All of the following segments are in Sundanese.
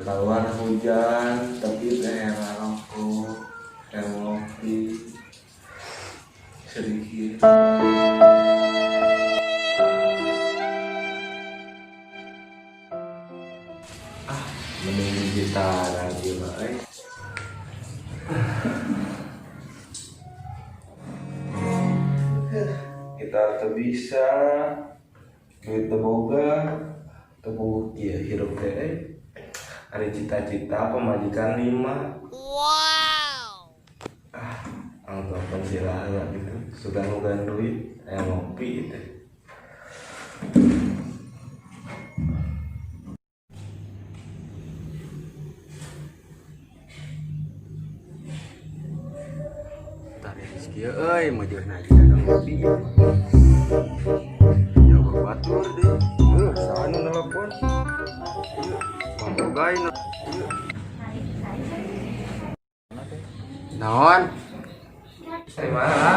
Keluar hujan tapi teh rokok, teh ngopi sedikit. Ah, mending kita lagi mah euy. Kita tuh bisa duit teu boga, teu boga ieu hirup teh euy. Ada cita-cita pamajikan 5. Wow. Ah, anggapan sila gitu. Sugan-sugan duit, aya ngopi teh. Tari rezeki euy, meujeurna aja dagang ngopi. Ya batur deui. Heuh, saha nu nelpon? Ieu, Mang Ogay nu. Naon? Dari mana?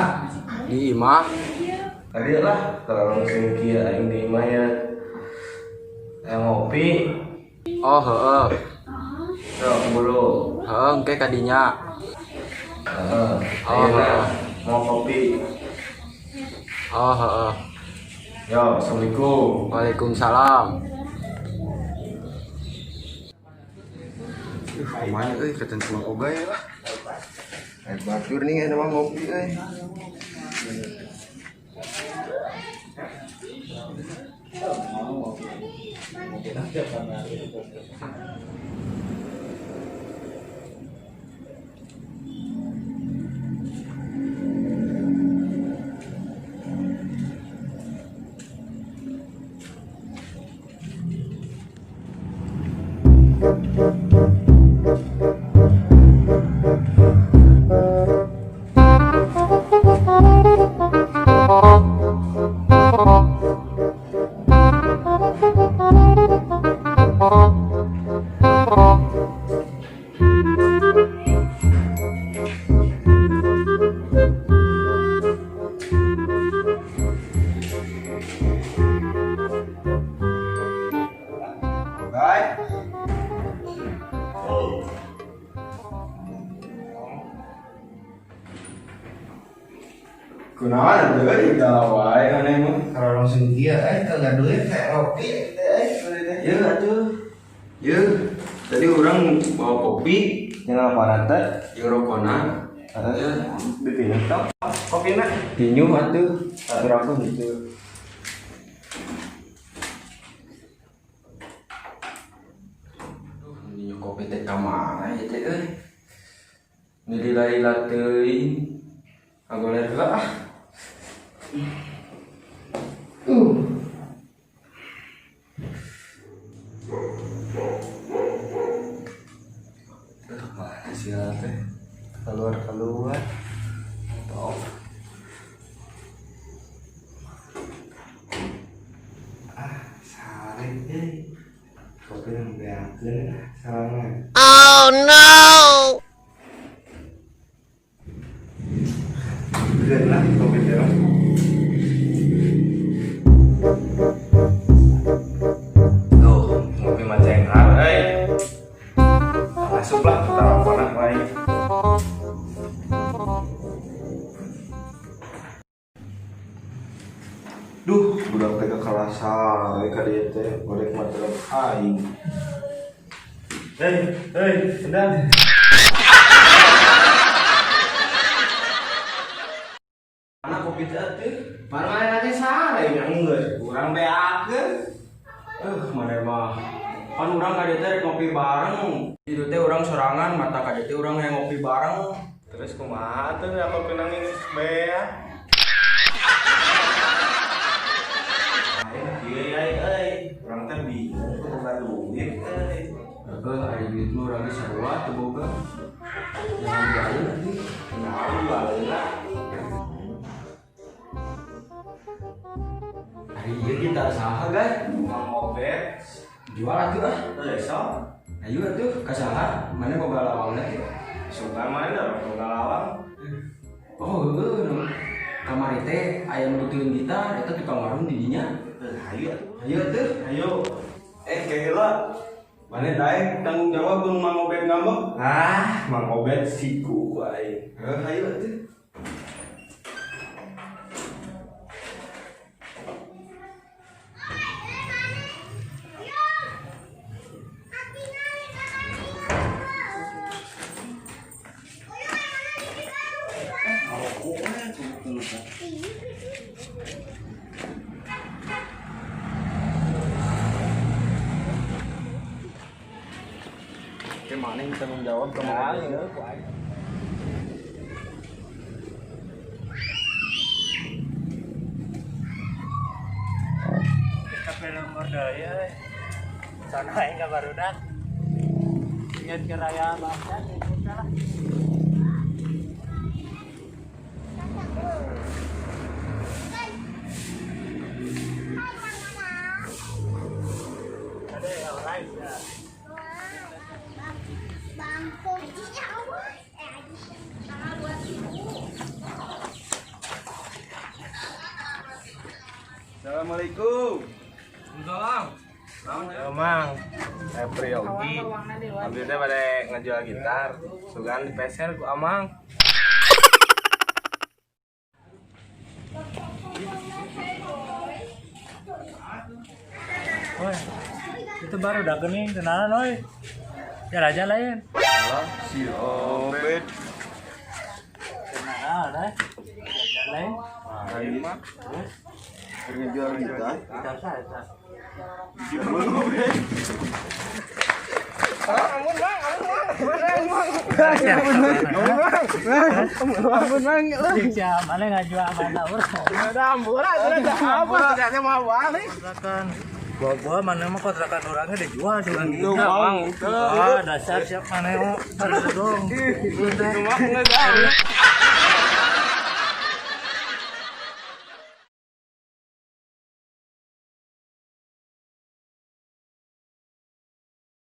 Di imah. Tadi lah, terlalu sing kieu aing di imah ya. Aya ngopi. Oh, heeh. Sok buru. Heeh, engke ka dinya. Heeh. Oh, Ayeuna heeh. mau kopi. Oh, heeh. Yo, assalamualaikum. Waalaikumsalam. Kumaha euy katan Mang Ogay lah. Aya batur nih aya mah ngopi euy. Ogay. Kunaon atuh euy galau wae maneh mah. Kalau langsung kieu euy kagak duit teh ngopi teh euy. Yeuh atuh. Yeuh, tadi urang bawa kopi Jangan apa teh? jeung rokona. Heeh. Ditinyuh tok. Kopina. Tinyuh atuh, rokok gitu. Duh, ninyuh kopi teh ka mana ieu teh euy? Nilai-lila teuing. Ngagoler heula ah. Duh, mana sih teh? Keluar-keluar. Atau ah, sare euy. Kopi nu beakeun ah sarangan. Oh no. Bener lah kopi teh mah. Tuh, ngopi mah cengkar euy. Masuk lah, telepon wae. Duh, budak teh kelas sare ka dieu teh, gorek mah telep aing. Hei, hei, sedang. Mana kopi teh atuh? Mana teh sare nya geus, urang beakeun. Mana mah. Pan urang ka dieu teh rek ngopi bareng. Itu teh urang sorangan, mata ka dieu teh urang hayang ngopi bareng. Terus kumaha tuh ya kopi nang geus beak? Aing kieu euy euy, urang teh bingung teu boga duit euy. Heeh, ari duit mah urang ge sarua teu boga. Jangan jualin atuh. Naon jualeuna? Ari ieu gitar saha, Gay? Mang Obet. Jual atuh ah. Heuh sok. Ayo atuh ka saha? Mana boga lawangna teh? Sugan mana dah boga lawang. Oh, heueuh nu. Kamari teh aya nu butuheun gitar, eta tukang warung di dinya. Heuh, hayu atuh. Ayo atuh. Ayo. Eh, kayak heula. Maneh daek tanggung jawab mun Mang Obed ngambek? Ah, Mang Obed siku ku aing. Heuh, hayu atuh. Oke, maneh tanggung jawab ke Mang Obed. Nomor daya sana aing ka barudak ingat ke raya bangsa ikut lah. Ada yang lain ya. Assalamualaikum. Salam. Mang, saya Priyogi. Abdi teh bade ngajual gitar. Sugan dipeser ku Amang. Woi, itu baru udah kening kenalan oi. Jalan lain. Si Obed. Kenalan eh. Jalan lain. Aing mah keur ngejual gitar. Gitar saya. Mana ngajual mana urang. Kontrakan. Bawa mana mah kontrakan orangnya dijual sih lagi. Itu, Bang. Ah, dasar siap mana mau. Dong. Itu mah ngeus.